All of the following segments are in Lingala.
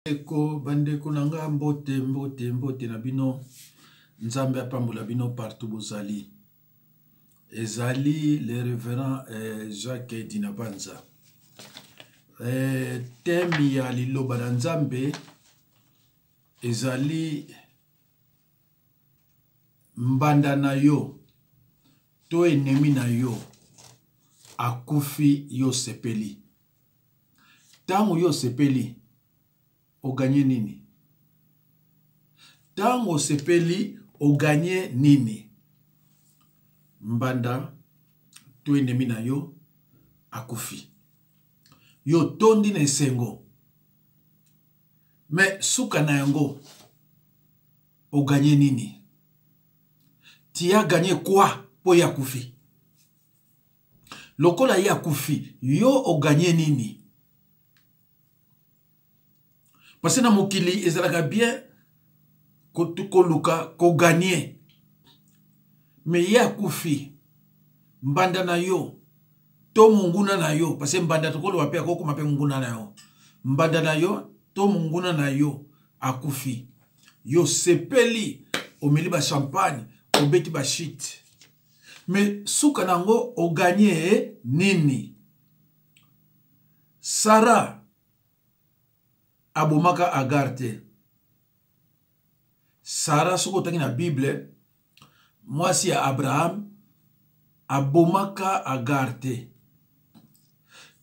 Bandeko, bandeko na nga mbote, mbote, mbote na bino. Nzambe apambola bino partout bozali. Ezali le reverend eh, Jacques Dinabanza. Eh, thème ya liloba na Nzambe ezali mbanda na yo to enemi na yo akufi yo sepeli. Ntango yo osepeli, oganye nini? Ntango osepeli, oganye nini? Mbanda to enemi na yo akufi. Yo otondi na esengo. Me suka na yango, oganye nini? Tu as gagné quoi mpo ye akufi? Lokola ye akufi, yo oganye nini? Parce na mokili ezalaka bien koluka koganye. Me ye akufi, mbanda na yo to monguna na yo, parce mbanda tokoloba mpe akokoma mpe monguna na yo, mbanda na yo to monguna na yo akufi, yo sepeli, omeli ba champagne, obeti ba shit, me suka na yango oganye nini? Sara abomaka Agar te. Sara, soki otangi na Bible, mwasi ya Abraham abomaka Agar te.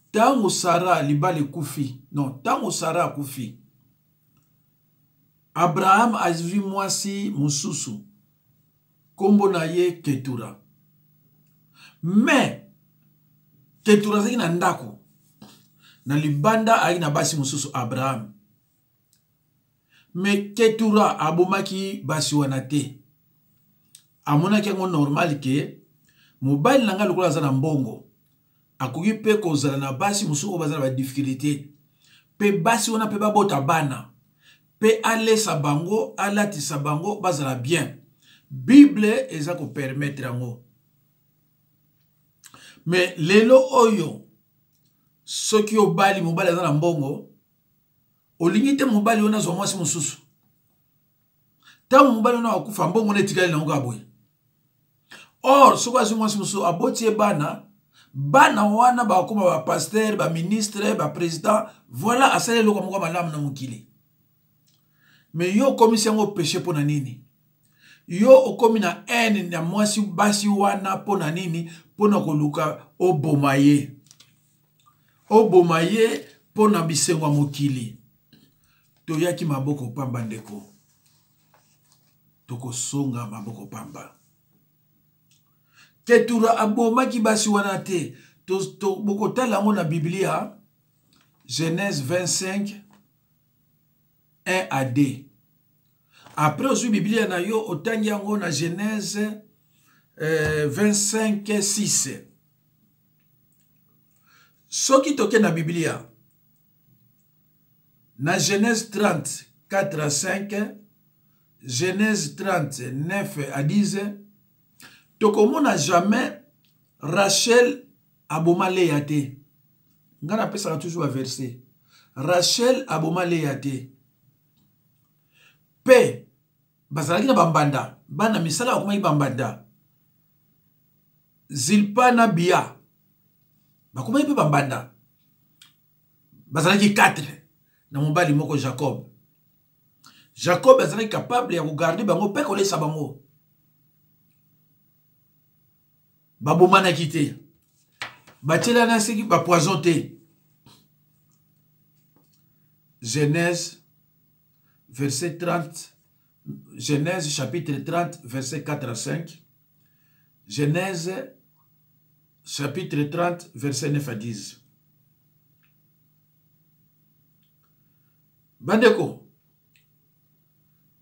Ntango Sara libala ekufi, non, ntango Sara akufi, Abraham azwi mwasi mosusu, kombo na ye Ketura. Mais Ketura azalaki na ndako, na libanda ayaki na basi mosusu Abraham. Mais Ketura abomaki basi wana te. Amonaki yango normal ke mobali na ngai lokola aza na mbongo, akoki mpe kozala na basi mosusu oyo baza na badifficulté, mpe basi wana mpe babota bana, mpe alesa bango, alatisa bango, bazala bien. Bible eza kopermettre yango. Me lelo oyo soki obali mobali aza na mbongo, olingi te mobali wana azwa mwasi mosusu. Ntango mobali wana akufa, mbongo wana etikali nango kaka boye. Or soki azwi mwasi mosusu, aboti ye bana, bana wana bakokoma bapasteur, baministre, baprésident. Voilà, asali eloko moko malamu na mokili. Me yo okomisi yango péché mpo na nini? Yo okomi na haine na mwasi basi wana mpo na nini? Mpo na koluka oboma ye. Oboma ye mpo na bisengo ya mokili. Toyaki maboko pamba ndeko, tokosonga maboko pamba. Ketura abomaki basi wana te. Bokotala yango na Biblia, Genèse 25 1 à 2. Après ozwi Biblia na yo, otangi yango na Genèse 25 6. Soki toke na Biblia na Genèse 30 4 à 5, Genèse 30 9 à 10, tokomona jamais Rachel aboma Léa te. Nga napesaka toujours ba verset. Rachel aboma Léa te. Pe bazalaki na bambanda, bana misala bakomaki bambanda. Zilpa na Bia bakomaki mpe bambanda. Bazalaki 4 na mobali moko Jacob. Jacob azalaki capable ya kogarde bango mpe kolesa bango. Babomanaki te, batielana seki bapoison te. Genèse verset 30, Genèse chapitre 30 verset 4 à 5, Genèse chapitre 30 verset 9 à 10. Bandeko,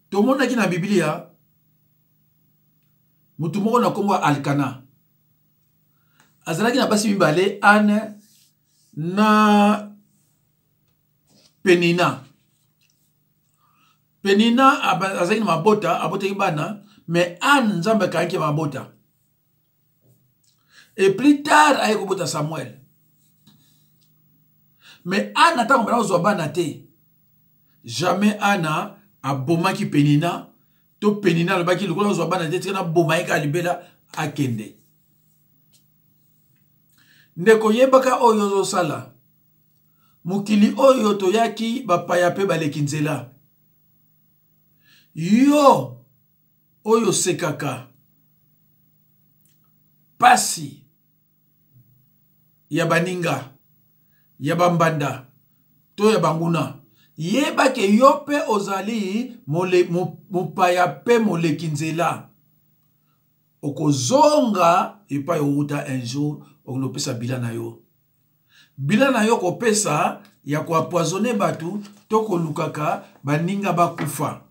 tomonaki na Biblia motu moko na nkombo ya Alkana azalaki na basi mibale, Anne na Penina. Penina azalaki na mabota, abotaki bana, mais Anne Nzambe akangaki mabota. Et plus tard aye kobota Samuel. Mais Anne ntango bana kozwa bana te, Jamais Ana abomaki Penina to Penina alobaki lokola azwa bana te tika naboma ye kaka libela akende. Ndeko yebaka oyo ozosala. Mokili oyo toyaki bapaya mpe baleki nzela. Yo oyo osekaka pasi ya baninga ya bambanda to ya banguna yeba ke yo mpe ozali mopaya mpe moleki nzela okozonga epai owuta un jour okende kopesa bilan na yo bilan na yo kopesa ya koapoisonne bato to kolukaka baninga bakufa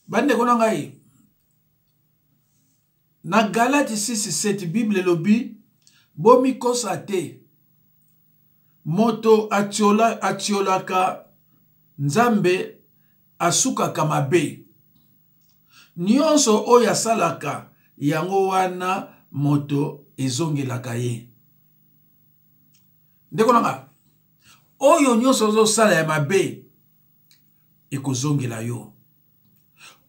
bandeko na ngai na galati 6 7 bible elobi bomikosa te moto atiola, atiolaka nzambe asukaka mabe nyonso oyo asalaka yango wana moto ezongelaka ye ndeko na nga oyo nyonso ozosala ya mabe ekozongela yo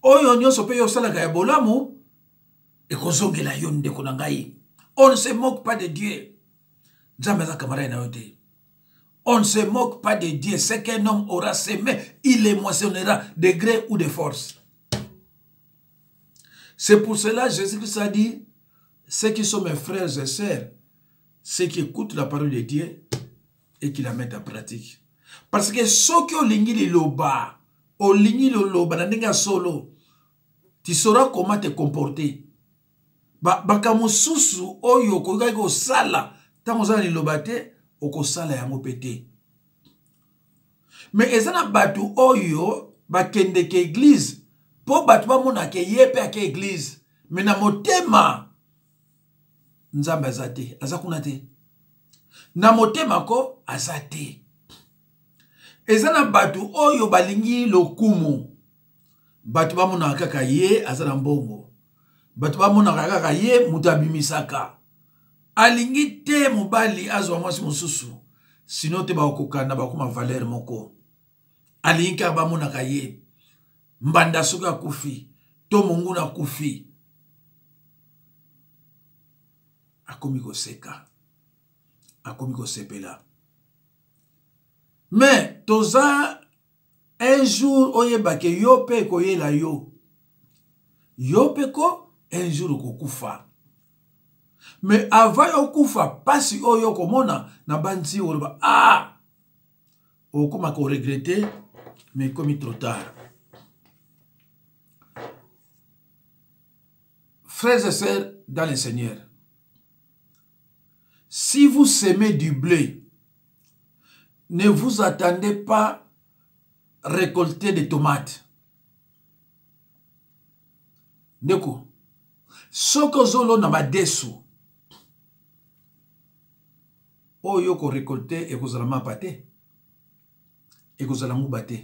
oyo nyonso mpe yo osalaka ya bolamu ekozongela yo ndeko na ngai on ne se moque pas de dieu nzambe aza camarade na yo te on ne se moque pas de dieu ce qu'un homme aura semé il le moissonnera de gré ou de force c'est pour cela jésus-christ a dit ceux qui sont mes frères et sœurs ceux qui écoutent la parole de dieu et qui la mettent en pratique parce que soki olingi liloba olingi loloba na ndenge ya solo tu sauras comment te comporter makambo mosusu oyo okokaki kosala ntango oza na liloba te okosala yango mpe te me eza na bato oyo bakendeke eglize mpo bato bamonaka ye mpe ake eglize me na motema nzambe aza te aza kuna te na motema ko aza te eza na bato oyo balingi lokumu bato bamonaka kaka ye aza na mbongo bato bamonaka kaka ye moto abimisaka alingi te mobali azwa mwasi mosusu sino te bakokana bakoma valeur moko alingi kaka bamonaka ye mbanda soki akufi to monguna akufi akomi koseka akomi kosepela me toza un jour oyeba ke yo mpe ekoyela yo yo mpe ko un jour okokufa me avant yo okufa mpasi oyo okomona na banzi oloba ah okoma koregrete mais ekomi trop tard frères et sœurs dans le seigneur si vous semez du blé ne vous attendez pas récolter des tomates ndeko soki ozolona madesu oyo okorekolte ekozala mapa te ekozala nguba te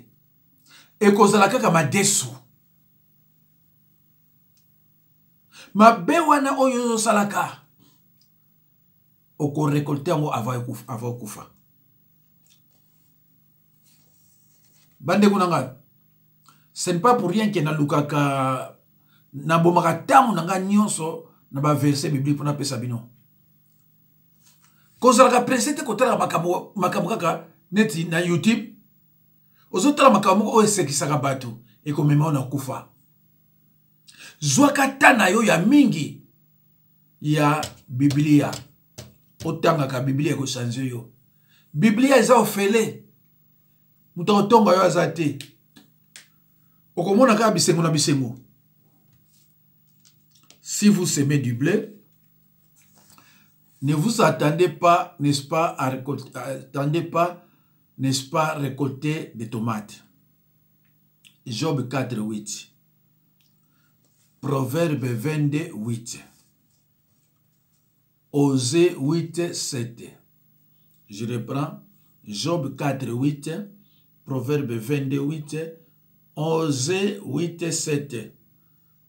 ekozala kaka madesu mabe wana oyo ozosalaka okorekolte yango avant okufa bandeko na ngai ce n'est pas pour rien ke nalukaka nabomaka ntango na ngai nyonso na baverse biblique mpo napesa bino kozalaka presse te kotalaka makambo, makambo kaka neti na youtube ozotala makambo moko oyo esekisaka bato ekomema yo na kufa zwaka ta na yo ya mingi ya biblia otangaka biblia ekochange yo biblia eza ofele moto akotonga yo aza te okomona kaka bisengo na bisengo si vous semez du blé ne vous attendez pas n'est-ce pas à récolter, attendez pas n'est-ce pas récolter des tomates Job 4 8 Proverbe 22 8 Osée 8 7 Je reprends Job 4 8 Proverbe 22 8 Osée 8 7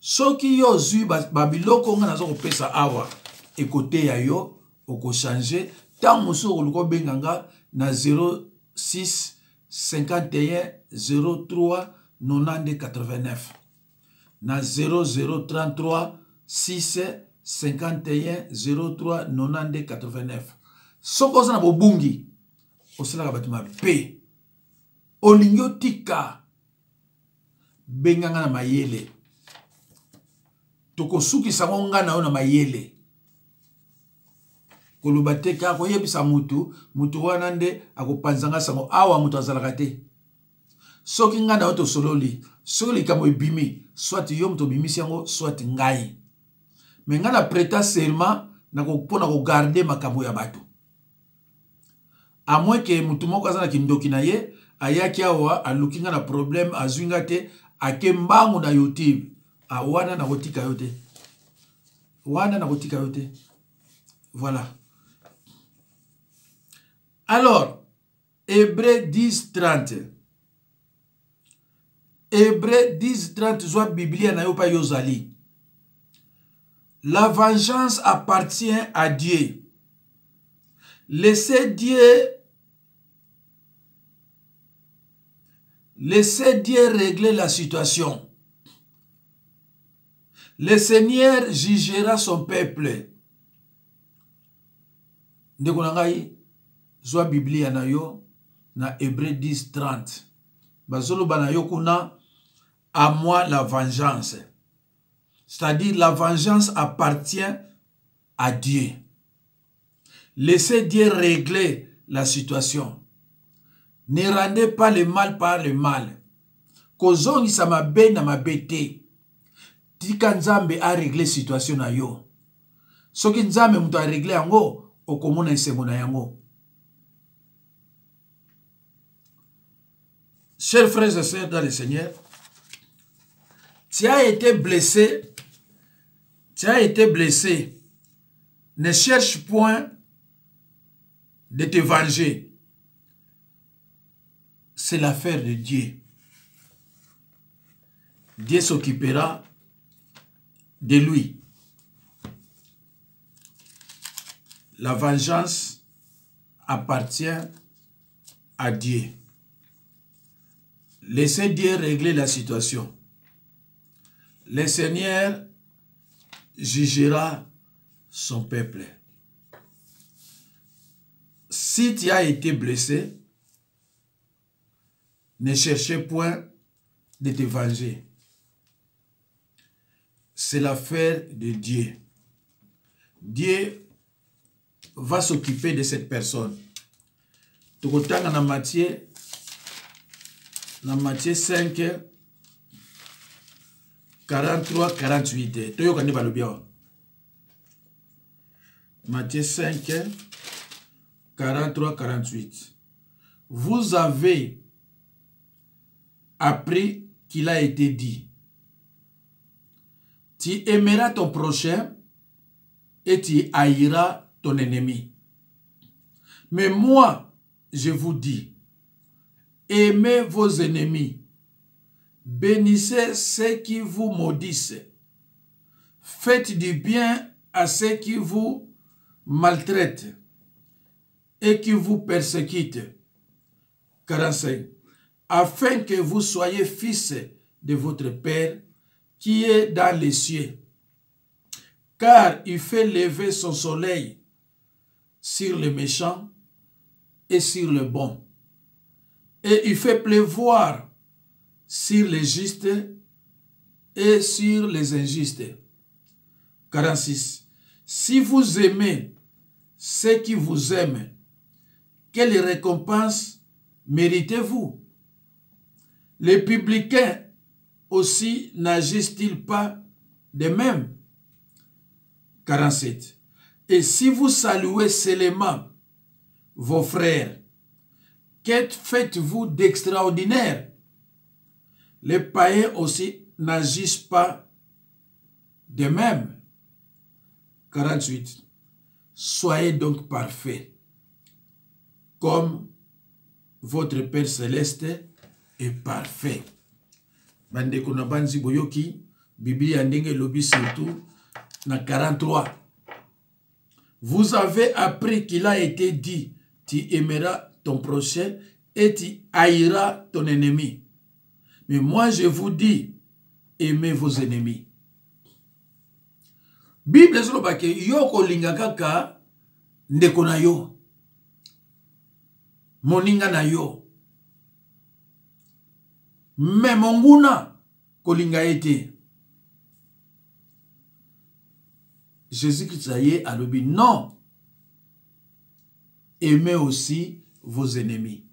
soki yo ozwi babiloko nga naza kopesa awa ekoteya yo okochange ntango mosusu okoluka obenga nga na 06 51 03 90 89 na 0033 6 51 03 92 89. Soki oza na bobungi, osalaka bato mabe, olingi otika, benga nga na mayele, tokosukisa ngo nga na yo na mayele. Koloba te kaka koyebisa mutu, mutu wana nde akopanza nga sango. Awa mutu azalaka te. Soki ngai na yo tosololi, soki likambo ebimi, soit yo moto obimisi yango, soit ngai. Me ngai na preta serment mpo na kogarde makambo ya bato, à moins ke motu moko aza na kindoki na ye, ayaki awa aluki ngai na problème, azwi ngai te, ake mbangu na YouTube. A wana nakotika yo te, wana nakotika yo te. Voilà. Alors Hébreu 10 30, Hébreu 10 30, zwa Biblia na yo pa yo ozali. La vengeance appartient à Dieu. Laissez Dieu, laissez Dieu régler la situation. Le Seigneur jugera son peuple. Ndeko na ngai, zwa Biblia na yo na Hébreu 10 30. Bazoloba na yo kuna, à moi la vengeance. C'est-à-dire la vengeance appartient à Dieu. Laissez Dieu régler la situation. Ne rendez pas le mal par le mal. Kozongisa mabe na mabe te. Tika Nzambe a régler situation na yo. Soki Nzambe moto a régler yango, okomona esengo na yango. Chers frères et sœurs dans le Seigneur, tu as été blessé, tu as été blessé. Ne cherche point de te venger. C'est l'affaire de Dieu. Dieu s'occupera de lui. La vengeance appartient à Dieu. Laissez Dieu régler la situation. Le Seigneur jugera son peuple. Si tu as été blessé, ne cherchez point de te venger. C'est l'affaire de Dieu. Dieu va s'occuper de cette personne. Tokotanga na Matthieu, na Matthieu 5 43 48. Toyoka nde balobi awa. Matthieu 5 43 48. Vous avez appris qu'il a été dit, tu aimeras ton prochain et tu haïras ton ennemi. Mais moi, je vous dis, aimez vos ennemis, bénissez ceux qui vous maudissent, faites du bien à ceux qui vous maltraitent et qui vous persécutent. 45. Afin que vous soyez fils de votre Père qui est dans les cieux. Car il fait lever son soleil sur les méchants et sur les bons. Et il fait pleuvoir sur les justes et sur les injustes. 46. Si vous aimez ceux qui vous aiment, quelle récompense méritez-vous? Les publicains aussi n'agissent-ils pas de même? 47. Et si vous saluez seulement vos frères, que faites-vous d'extraordinaire? Les païens aussi n'agissent pas de même. 48. Soyez donc parfaits, comme votre Père Céleste est parfait. Bandeko na banzi boyoki, Biblia ndenge lobi surtout na 43. Vous avez appris qu'il a été dit, tu aimeras ton prochain et tu haïras ton ennemi. Mais moi, je vous dis, aimez vos ennemis. Bible ezoloba ke yo okolinga kaka ndeko na yo, moninga na yo, me monguna kolinga ye te. Jésus-Christ aye alobi non, aimez aussi vos ennemis.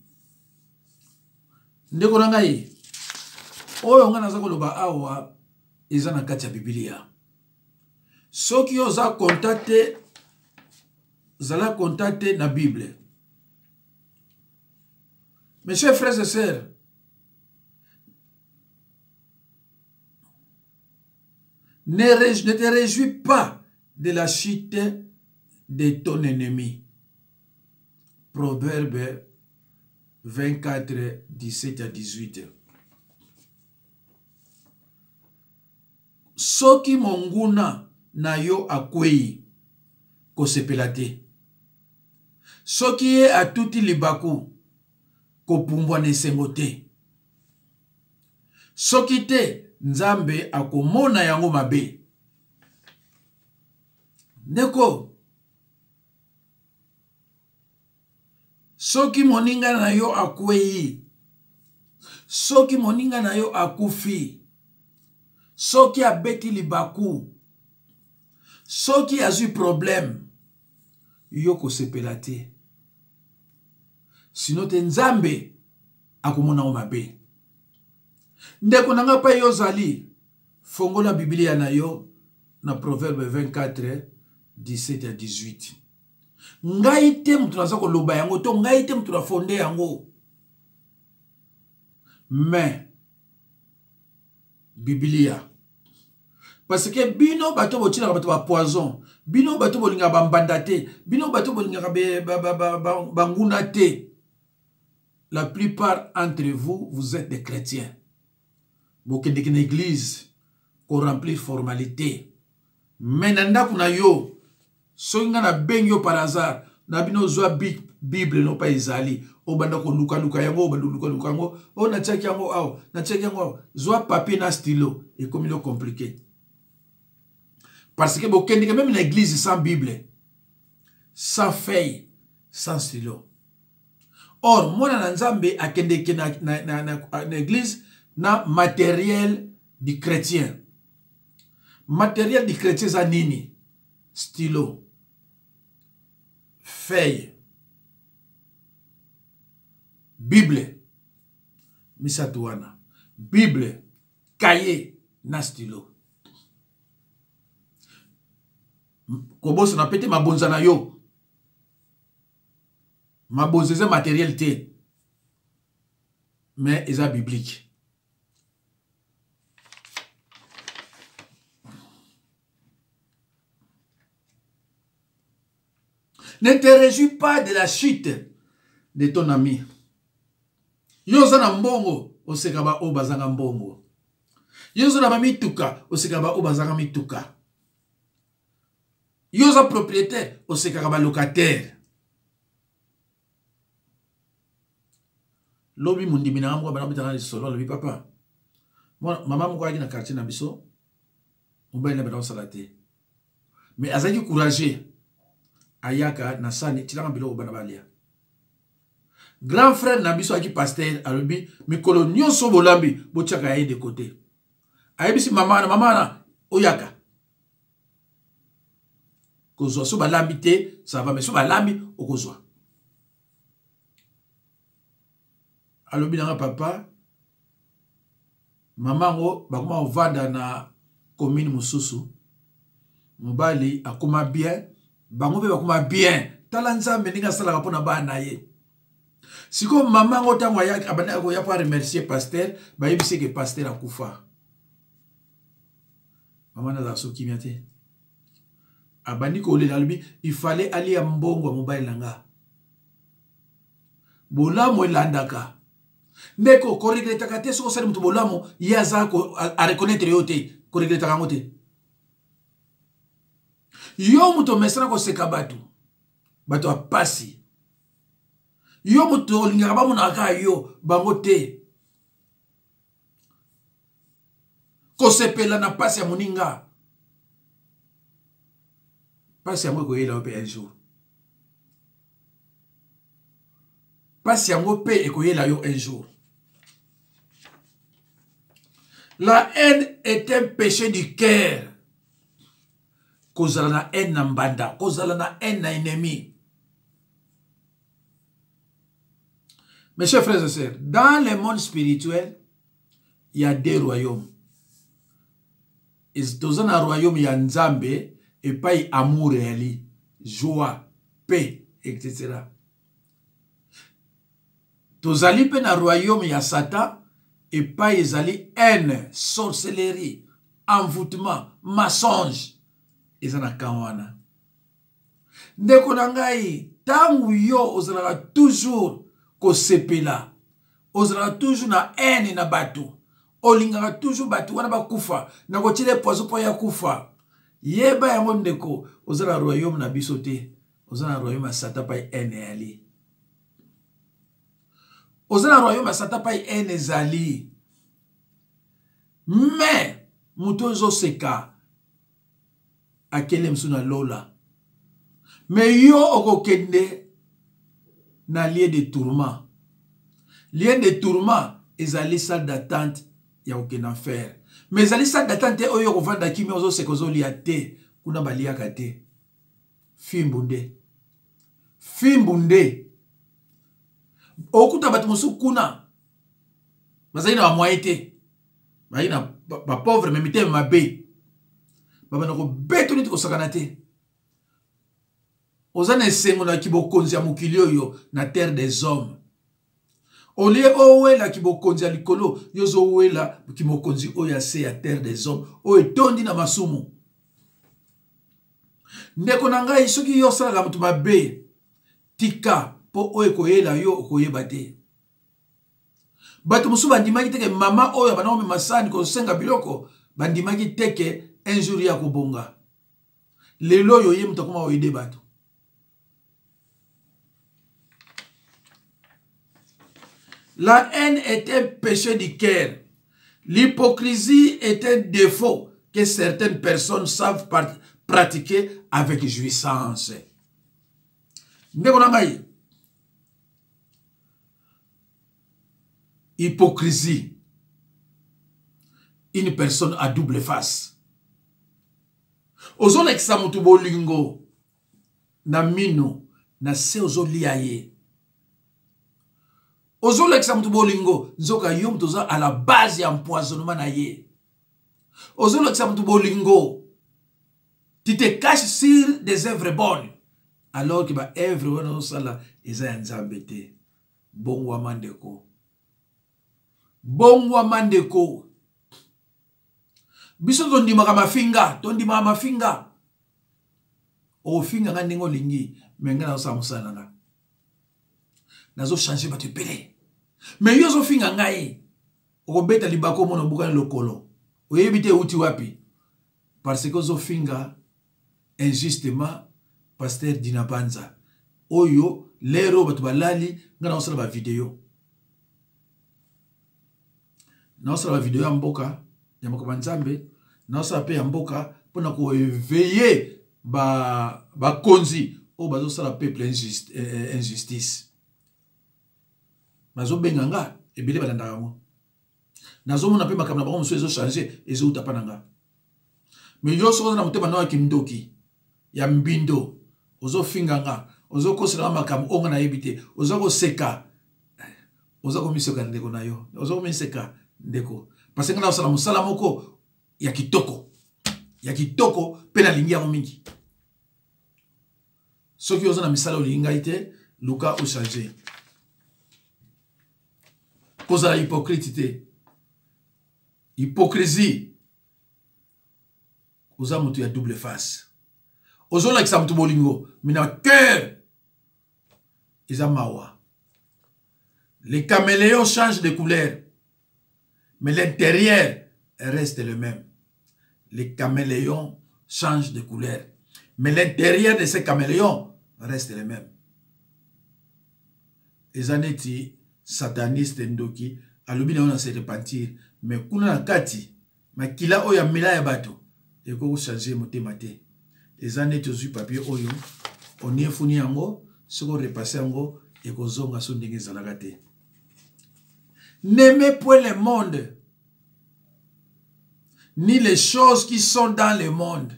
Ndeko na ngai, oyo ngai naza koloba awa eza na kati ya Biblia. Soki yo oza contact te, zala contact te na Bible. Mes chers frères et sœurs, ne, ne te réjouis pas de la chute de ton ennemi. Proverbe 24, 17 à 18. Soki monguna na yo akwei, kosepela te. Soki ye atuti libaku, kopumbwa na esengo te. Soki te, Nzambe akomona yango mabe. Ndeko, soki moninga na yo akwei, soki moninga na yo akufi, soki abeti libaku, soki azwi problème, yo kosepela te. Sino te Nzambe akomona yango mabe. Ndeko na ngai, pai yo ozali, fongola Biblia na yo na Proverbe 24 17 à 18. Ngai te moto naza koloba yango to ngai te moto na fonde yango, mais Biblia. Parce que bino bato botilaka bato ba poison, bino bato bolingaka bambanda te, bino bato bolingaka banguna te. La plupart entre vous, vous êtes des chrétiens. Bokendeki na église ko remplir formalité. Mais na ndako na yo, soki nga na bengi yo par hasard, na bino zwa Bible no pa ezali, obanda koluka-luka yango, obanda koluka-luka yango, oh natiaki yango awa, natiaki yango awa, zwa papier na stylo, ekomi lo compliqué. Parce que bokendeke même na église sans Bible, sans feuille, sans stylo. Or, mwana na Nzambe akendeke na, na, na, na, na église na matériel du chrétien. Matériel du chrétien eza nini? Stylo, feuille, Bible, misato wana, Bible, cahier na stylo. Kobosana pe te mabonza na yo. Mabonza eza matériel te, mais eza biblique. Ne te réjouis pas de la chute de ton ami. Yo oza na mbongo, oseka ba oyo bazanga mbongo. Yo oza na ba mituka, oseka ba oyo bazanga mituka. Yo oza propriétaire, osekaka ba locataire. Lobi mondimi na ngambo bana betana lisolo, alobi papa. Mwana mama moko ayaki na quartier na biso, mobali na bana kosala te. Mais azalaki courageux. Ayaka na sani tilanga biloko bana balia. Grand frère na biso ayaki pasteur, alobi mikolo nyonso bolambi botiaka ye de côté. Ayebisi mama na mama na oyaka. Kozwa so balambi te, ça va, mais so balambi okozwa. Alobi nanga papa, mama yango bakoma kovanda na commune mosusu, mobali akoma bien, bango mpe bakoma bien. Tala Nzambe ndenge asalaka mpona bana na ye. Sikoyo mama yango ntango ayaki, abandaki koya mpo aremercier pasteur, bayebisi ke pasteur akufa. Mama nazala so kimia te, abandi kolela, alobi il fallait alia mbongo ya mobali na nga. Bolamu elandaka. Ndeko, koregretaka te soki osali moto bolamu, ye aza areconnaître yo te, koregretaka yango te. Yo moto omesana koseka bato, bato ya pasi. Yo moto olingaka bamonaka kaka yo, bango te. Kosepela na pasi ya moninga, pasi yango ekoyela yo mpe un jour. Pasi yango mpe ekoyela yo un jour. La haine est un péché du cœur. Kozala na haine na mbanda, kozala na haine na ennemi. Mes chers frères et sœurs, dans le monde spirituel, il y a deux royaumes. Toza na royaume ya Nzambe epai amour eyali, joie, paix, etc. Tozali mpe na royaume ya Satan epai ezali haine, sorcellerie, envoûtement, mensonge. Eza na camp wana. Ndeko na ngai, ntango yo ozalaka toujours kosepela, ozalaka toujours na haine na bato, olingaka toujours bato wana bakufa, na kotiela poison mpo ya kufa, yeba yango ndeko, oza na royaume na biso te, oza na royaume ya Satan pai haine eyali. Oza na royaume ya Satan pai haine ezali. Mais moto ozoseka akende mosusu na lola, me yo okokende na lieu de tourment. Lieu de tourment ezali salle d'attente ya kokende enfer, mais ezali salle d'attente te oyo okovanda kimia ozoseka ozolia te. Kuna baliaka te, fimbu nde, fimbu nde. Okuta bato mosusu kuna bazali na bamoye te, bazali na bapauvre me mitema mabe, babanda kobeto neti kosakana te. Oza na esengo na kibokonzi ya mokili oyo na terre des hommes, olie owela kibokonzi ya likolo, yo ozowela kimokonzi oyo ya se ya terre des hommes oyo etondi na masumu. Ndeko na ngai, soki yo osalaka moto mabe, tika, mpo oyo ekoyela yo okoyeba te. Bato mosusu bandimaki teke mama oyo abanda komema sani kosenga biloko, bandimaki teke un jour ye akobonga. Lelo oyo ye moto akoma koyede bato. La haine est un péché du cœur. L'hypocrisie est un défaut que certaines personnes savent pratiquer avec jouissance. Ndeko na ngai, hypocrisie, une personne à double face. Ozolakisa moto bolingo na mino, na se ozolia ye. Ozolakisa moto bolingo, nzoka yo moto oza à la base ya empoisonnement na ye. Ozolakisa moto bolingo, tu te caches sur des œuvres bonnes, alors que ba œuvre wana ozosala eza ya Nzambe te. Bongwama ndeko, bongwama ndeko. Biso tondimaka mafinga, tondimaka mafinga. Ofinga nga ndenge olingi, me nga nazosala mosala na nga, nazochange bato ebele. Me yo ozofinga ngai, okobeta libako omona obukani lokolo, oyebi te euti wapi, parce que ozofinga injustement pasteur Dina Banza oyo lero bato balali. Nga nazosala ba video, nazosala ba video ya mboka ya makambo ya Nzambe, nazosala mpe ya mboka mpona koeveye bakonzi oyo bazosala peuple injustice. Bazobenga nga ebele, balandaka yango, nazomona mpe makambo na bango mosusu ezochange, ezouta mpa na nga. Me yo soki oza na motema nao ya kindoki ya mbindo, ozofinga nga, ozokosela nga makambo oyo nga nayebi te, oza koseka, oza komiseka ndeko na yo, oza komiseka ndeko, parce nga nakosala mosala moko ya kitoko, ya kitoko mpe nalingi yango mingi. Soki oza na misala olingi ngai te, luka ochange. Kozala hypocrite te. Hypocrisie, oza moto ya double face, ozolakisa moto bolingo mais na cœur eza mawa. Les caméléons changent de couleur, mais l'intérieur reste le même. Les caméléons changent de couleur, mais l'intérieur de ces caméléons reste le même. Eza neti sataniste ndoki alobi na yo na se repentir, mais kuna na kati makila oyo amela ya bato ekoki kochange motema te. Eza neti ozwi papier oyo oniefuni yango, soki orepasse yango ekozonga so ndenge ezalaka te. N'aimez point le monde ni les choses qui sont dans le monde.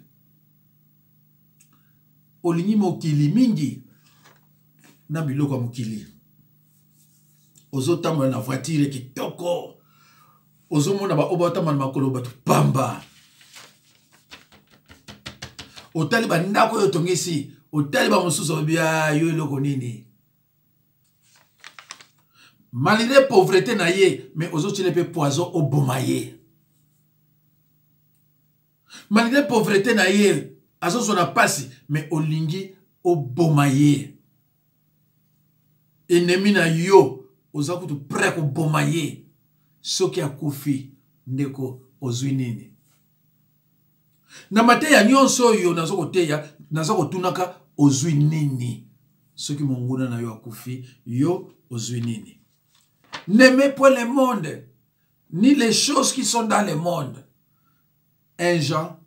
Olingi mokili mingi na biloko ya mokili, ozotambola na voiture kitoko, ozomona baoyo baotambola na makolo bato pamba, otali bandako oyo otongisi, otali bamosusu olobi ah, yo eloko nini, malgré pauvreté na ye, mais ozotyela mpe poison oboma ye. Malgré pauvreté na ye, azozwa na pasi, mais olingi oboma ye. Ennemi na yo oza kutu prêt koboma ye. Soki akufi, ndeko, ozwi nini? Na mateya nyonso oyo naza koteya, naza kotunaka, ozwi nini? Soki monguna na yo akufi, yo ozwi nini? N'aimez point le monde, ni les choses qui sont dans le monde. 1 Jean,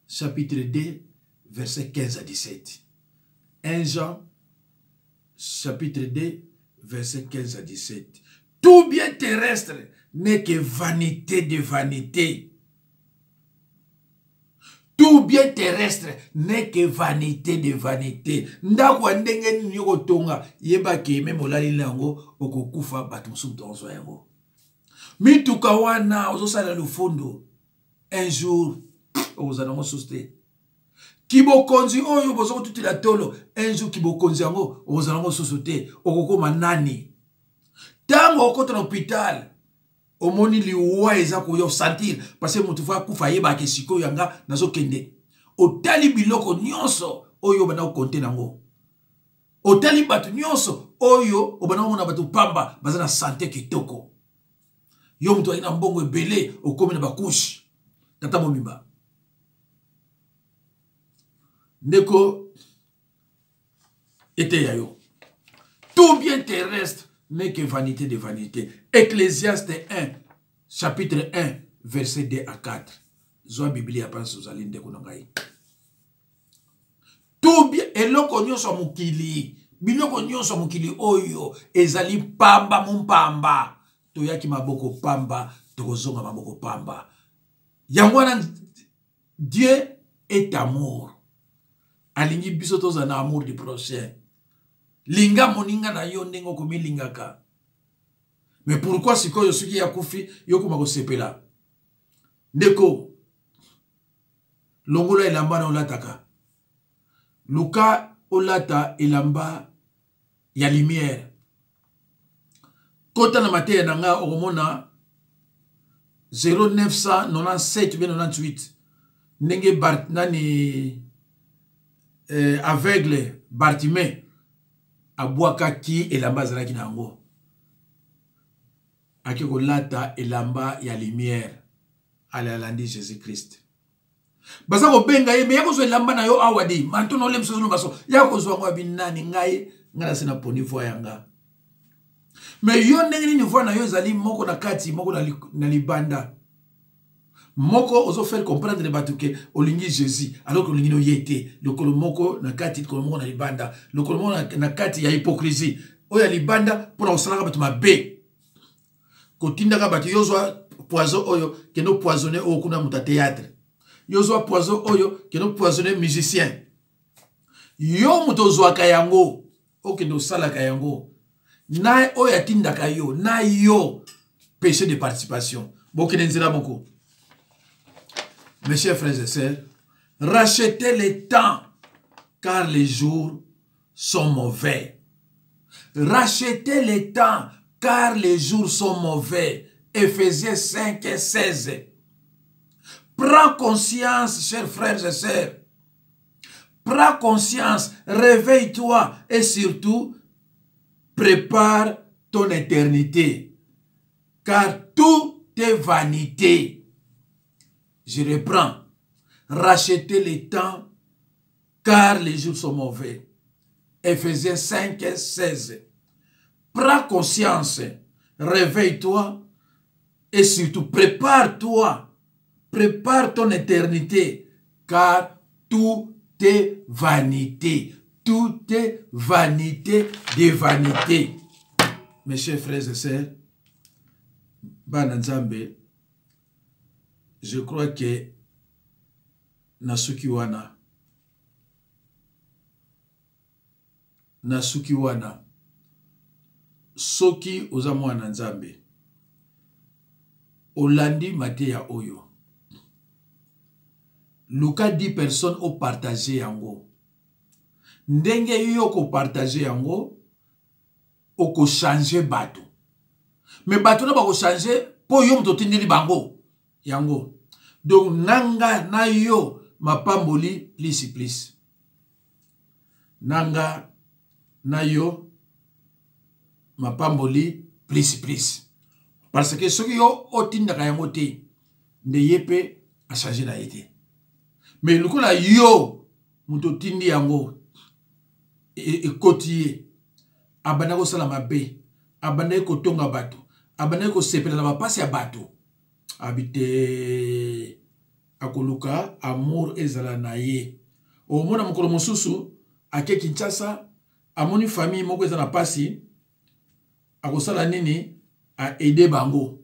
chapitre 2, verset 15 à 17. 1 Jean, chapitre 2, verset 15 à 17. Tout bien terrestre n'est que vanité de vanité. Tout bien terrestre n'est que vanité de vanité. Ndako ya ndenge nini okotonga, yeba ke meme olali na yango okokufa, bato mosusu tozwa yango. Mituka wana ozosala lofundo, un jour okozala yango susu te. Kibokonzi oyo boza kotutela tolo, un jour kibokonzi yango okozala yango susu te. Okokoma nani? Ntango okota na hôpital, omoni liwa eza koya, osentir parce que moto fo akufa, ayebaka sikoyo yanga nazokende. Otali biloko nyonso oyo obanda kokonte nango, otali bato nyonso oyo obanda komona bato pamba baza na sante kitoko, yo moto azali na mbongo ebele okomi na bakushe tata mobimba. Ndeko, eteya yo, tout bien terrestre n'est que vanité de vanité. Ecclésiaste 1, chapitre 1, verset 2 à 4. Zwa Biblia mpasi ozali ndeko na ngai. Tout bien, eloko nyonso ya mokili, biloko nyonso ya mokili oyo ezali pamba mompamba. Toyaki maboko pamba, tokozonga maboko pamba. Yango wana Dieu est amour. Alingi biso tozala na amour du prochain. Linga moninga na yo ndenge okomilingaka. Mais pourquoi sikoyo soki akufi yo okoma kosepela? Ndeko, longola elamba na olataka. Luka olata elamba ya lumière. Kota na mateya na nga okomona 0997 bien 98 ndenge Bart, nani aveugle Bartimée abwakaki elamba azalaki na yango, ake kolata elamba ya lumière, ale alandi Jésus-Christ. Baza kobenga ye, me ya kozwa elamba na yo awa di manto na olemisa ozoloba so ya kozwa yango abi nani ngai ngai nase na poni voi ya nga. Me yo ndenge nini voi na yo ezali moko na kati moko na libanda, moko ozo faire comprendre bato ke olingi Jésus alors que olingi no ye te, lokolo moko na kati lokolo moko na libanda, lokolo moko na kati ya hypocrisie oyo ya libanda mpona kosalaka bato mabe, kotindaka bato yo zwa poison oyo kende poisonner oyo kuna moto ya théâtre, yo zwa poison oyo kende poisonner musicien, yo moto ozwaka yango okende osalaka yango na oyo atindaka yo na yo péché de participation, bokende nzela moko. Mes chers frères et sœurs, rachetez le temps car les jours sont mauvais. Rachetez le temps car les jours sont mauvais. Éphésiens 5 et 16. Prends conscience, chers frères et sœurs. Prends conscience, réveille-toi et surtout, prépare ton éternité. Car tout est vanité. Je reprends. Rachetez le temps car les jours sont mauvais. Éphésiens 5 et 16. Prends conscience, réveille-toi et surtout prépare-toi, prépare ton éternité, car tout est vanité, tout est vanité de vanité. Mes chers frères et sœurs, bana Nzambe, je crois que nasuki wana nasuki wana. Soki oza mwana Nzambe, olandi mateya oyo, luka 10 personnes opartage yango. Ndenge yo kopartage yango, okochange bato. Me bato na bakochange mpo yo moto otindeli bango yango. Donc na nga na yo mapamboli plus plus. Na nga na yo mapamboli plus plus. Parce que soki yo otindaka yango te, nde ye mpe achange na ye te. Mais lokola yo moto otindi yango, ekoti ye, abandaki kosala mabe, abandaki kotonga bato, abandaki kosepela na bapasi ya bato, abi te, akoluka amour ezala na ye. Omona mokolo mosusu ake Kinshasa, amoni famille moko eza na pasi, akosala nini? A aider bango.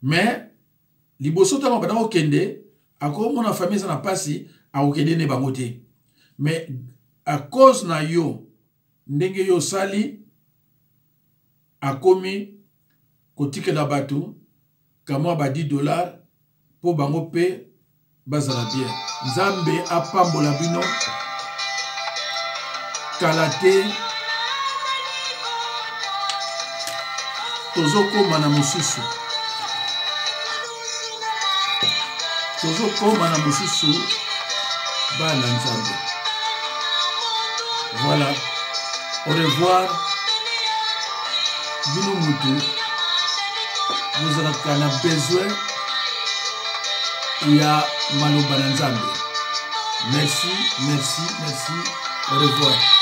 Mais liboso ntango abanda kokende, akomona famille eza na pasi, akokende ne bango te. Mais à cause na yo, ndenge yo osali, akomi kotikela bato kamwa ba 10 $ mpo bango mpe bazala bien. Nzambe apambola bino. Kala te tozokóma na mosusu, tozokóma na mosusu, bana Nzambe. Voilà, au revoir. Bino mutu bozalaka na besoin ya maloba na Nzambe. Merci, merci, merci, au revoir.